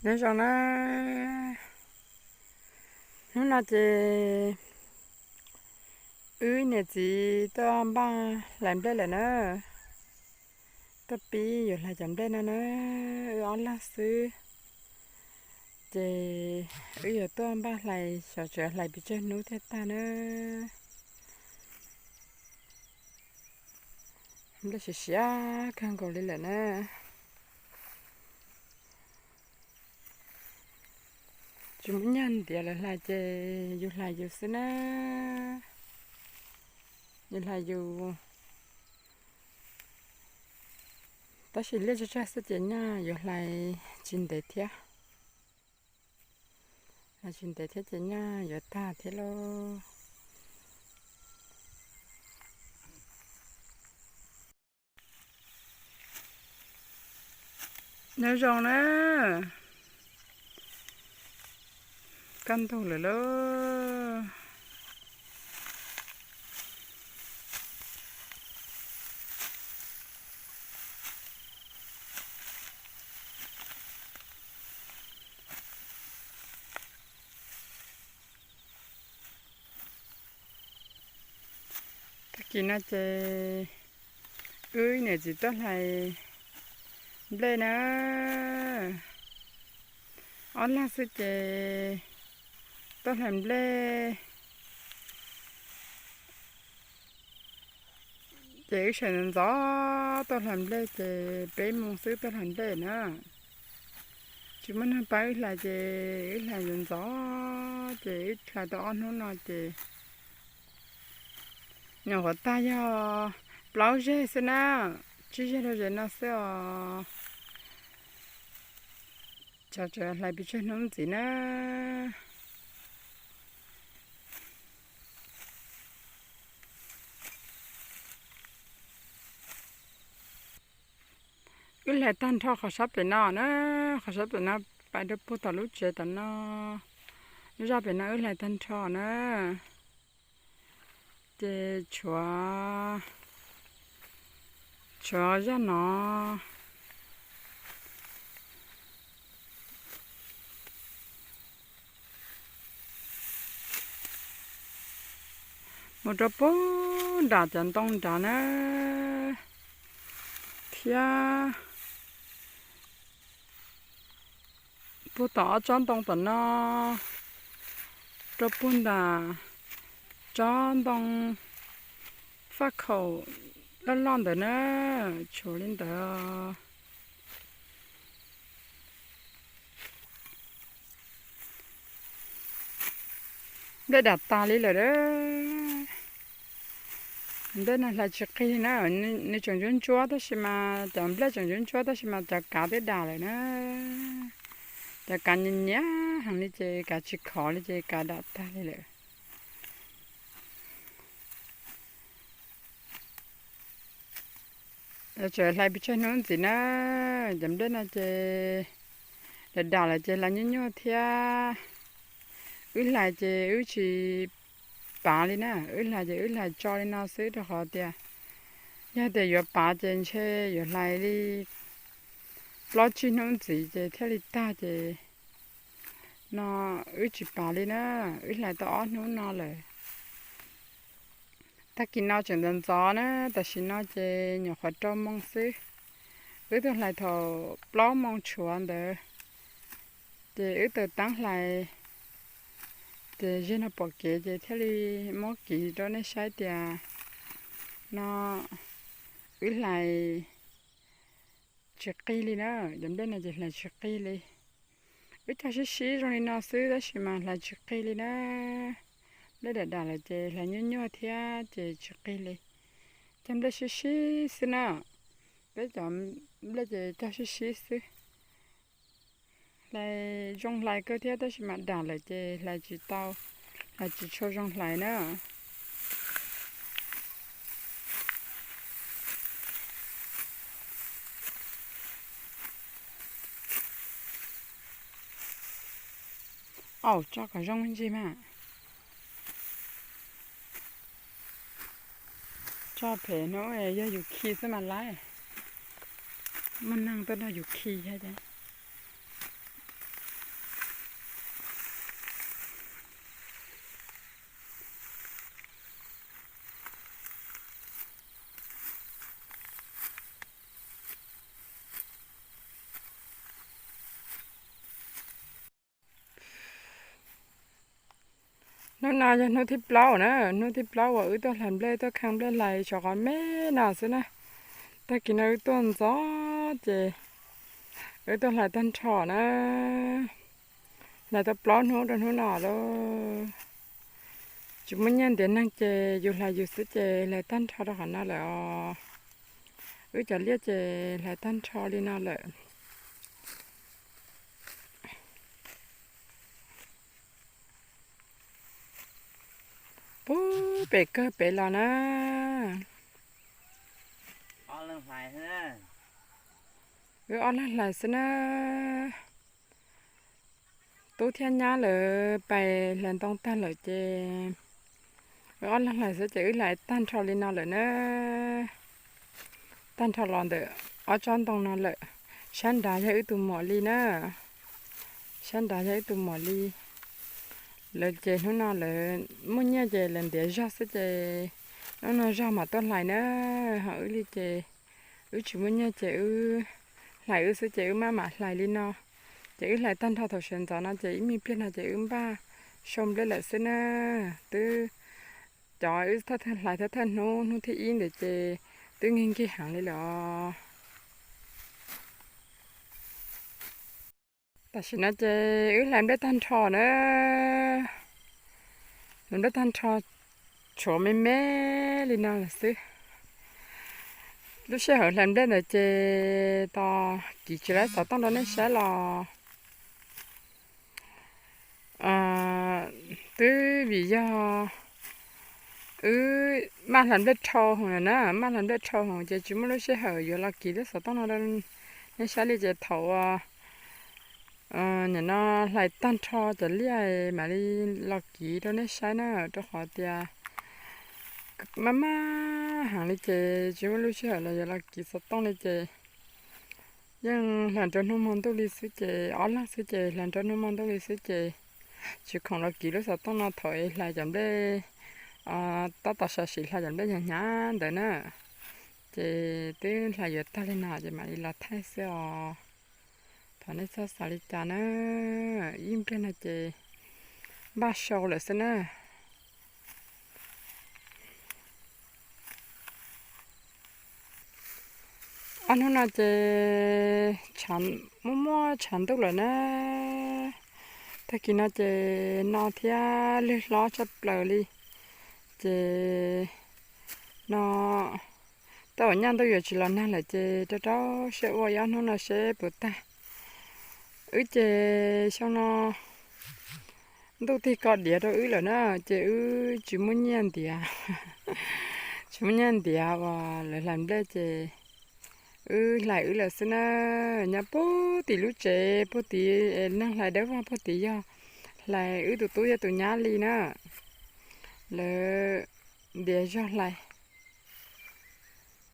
Nyob zoo na, hnub no ces wb niam txiv tuaj npaj hlais nplej lawm na. Tuaj pib yuav hlais cov nplej no na, wb ob leeg xwb. Ces wb yuav tuaj npaj hlais, xyov tseem hlais pes tsawg hnub thiaj tag na. Nplej siav siav kawg nkaus li lawm na. Tsis muaj nyuag ntiav lawv hlais ces yus hlais yus xwb na. Yus hlais yus, tab sis liaj tsawg tsawg xwb ces nyaj yuav hlais tsis ntev thiab. Hlais tsis ntev thiab ces nyaj yuav tag thiab lauj. Nyob zoo na, kaj ntug lawm lauj. Tag kis no ces wb niam txiv tuaj hlais nplej na. Ob leeg xwb ces tuaj hlais nplej. Ces wb sawv ntxov ntxov tuaj hlais nplej ces peb moo xwb tuaj hlais nplej na. Tsis muaj neeg pab wb hlais ces wb hlais ntxov ntxov ces wb hlais tau ob hnub no ces nyuam qhuav tag yog plaub zeg xwb na, tsib zeg rau ze no xwb os. Xyov tseem hlais pes tsawg hnub ntxiv na. Wb hlais tag nrho qhov sab pem no na, qhov sab pem no pais rau puag tom lub tsev tom no, zaj pem no wb hlais tag nrho na. Ces tshuav, tshuav zaj no. Mus rau puag nram cov ntoo nrad na, thiab puag tom ob tsob ntoo tom no, rau puag nram tsob ntoo faj khaum loj loj ntawd na, tshuav li ntawd. Nplej dam tas li lawm. Nplej no hlais tsis qig li na, nws tseem ntsuab ntsuab tab sis mas cov nplej tseem ntsuab ntsuab tab sis mas cov kav twb dam lawm na. Cov kav nyias nyias heev li ces kav tsis khov li ces kav dam tag li lawm. Tseem hlais pes tsawg hnub ntxiv na, cov nplej no ces dam dam lawm ces hlais nyuaj nyuaj thiab. Wb hlais ces wb tsis pav li na, wb hlais ces wb hlais tso li no xwb rau qhov tias yog tias yuav pav ces ntshe yuav hlais li plaub tsib hnub ntxiv ces thiaj li tag ces no wb tsis pav li na, wb hlais tau ob hnub no lawm. Tag kis no tseem ntxov ntxov na, tam sim no ces nyuam qhuav rau moo xwb. Wb tuaj hlais thaum plaub moo tshuav ntawd, ces wb taws teeb hlais, ces zeg no pom kev ces thiaj li muab kiv rau nej saib tias no wb hlais tsis qig li na, cov nplej no ces hlais tsis qig li. Wb cog sib sib zoo li no xwb tab sis mas hlais tsis qig li na. Nplej dam dam lawm ces hlais nyuaj nyuaj thiab ces tsis qig li. Cog nplej sib sib xwb na. Peb cov nplej ces cog sib sib xwb. Hlais zoo hlais kawg thiab tab sis mas dam lawm ces hlais tsis tau, hlais tsis tshua zoo hlais na. Aum, tso kom zoo me ntsis mas. Tso phem hnub yog yus khi xwb mas laib. Muaj neeg tuaj nrog yus khi thiab ces. Hnub no yog hnub thib plaub na, hnub thib plaub uas wb tuaj hlais nplej, tuaj kheej nplej hlais saum qhov me no xwb na. Tag kis no wb tuaj ntxov ces wb tuaj hlais tag nrho na. Hlais tau plaub hnub rau hnub no lauj. Tsis muaj nyiaj ntiav neeg ces yus hlais yus xwb ces hlais tag nrho rau qhov no lawm os. Wb cov liaj ces hlais tag nrho li no lawm. Puag pem kawg pem los na. Wb ob leeg hlais xwb na. Tub thiab nyab lawv pais hlais ntoo tag lawm ces wb ob leeg hlais xwb ces wb hlais tag nrho li no lawm na. Tag nrho los ntawm ob tsob ntoo no lawm. Sab nrad yog wb tus muam li na. Sab nrad yog wb tus muam li. Lawv ces hnub no lawv muaj nyiaj ces lawv ntiav zog xwb ces hnub no zog mam tuaj hlais na. Ho wb li ces wb tsis muaj nyiaj ces wb hlais wb xwb ces wb maj mam hlais li no. Ces wb hlais tag nrho thaum sawv ntxov no ces ib me pliag no ces wb npaj sau nplej lawm xwb na. Twb cov wb thawj thawj hlais thawj thawj hnub, hnub thib ib ntawd ces twb nkig nkig heev li lawm os. Tam sim no ces wb hlais nplej tag nrho na. Hlais nplej tag nrho tshuav me me li no lawm xwb. Lub sij hawm hlais nplej ntawd ces tos kiv tsis laib xov tooj rau nej saib los twb vim yog wb maj hlais nplej dhau heev na, maj hlais nplej dhau heev ces tsis muaj lub sij hawm yuav los kiv lub xov tooj no rau nej saib li ces thaum uas nim no hlais tag nrho cov liaj mam li los kiv rau nej saib na, rau qhov tias maj maj heev li ces tsis muaj lub sij hawm los yuav los kiv xov tooj li ces yeej hlais rau hnub hmo ntuj li xwb ces ob leeg xwb ces hlais rau hnub hmo ntuj li xwb ces tsis khoom los kiv lub xov tooj no thaum es hlais cov nplej, tab tom sam sim hlais cov nplej hnyav hnyav ntawd na. Ces twb hlais yuav tag li no ces mam li los thaij xwb os. Thov nej txhob xav li cas na. Ib pliag no ces npaj sau lawm xwb na. Ob hnub no ces muaj muaj tshav ntuj lawm na. Tag kis no ces no thiab lwg hlob tshaj plaws li. Ces no tau nyaj ntuj yuav tsis los nag lawm ces rau rau siab ua ib ob hnub no seb puas tag. Wb ces xyoo no ntuj tig ko diav rau wb lawm na ces wb tsis muaj nyiaj ntiav. Tsis muaj nyiaj ntiav uas lawv hlais nplej ces wb hlais wb lawm xwb na. Nyob puag tim lub tsev puag tid, neeg hlais dawb vog puag tid yog hlais wb tus tub thiab tus nyab li na. Lawv ntiav zog hlais,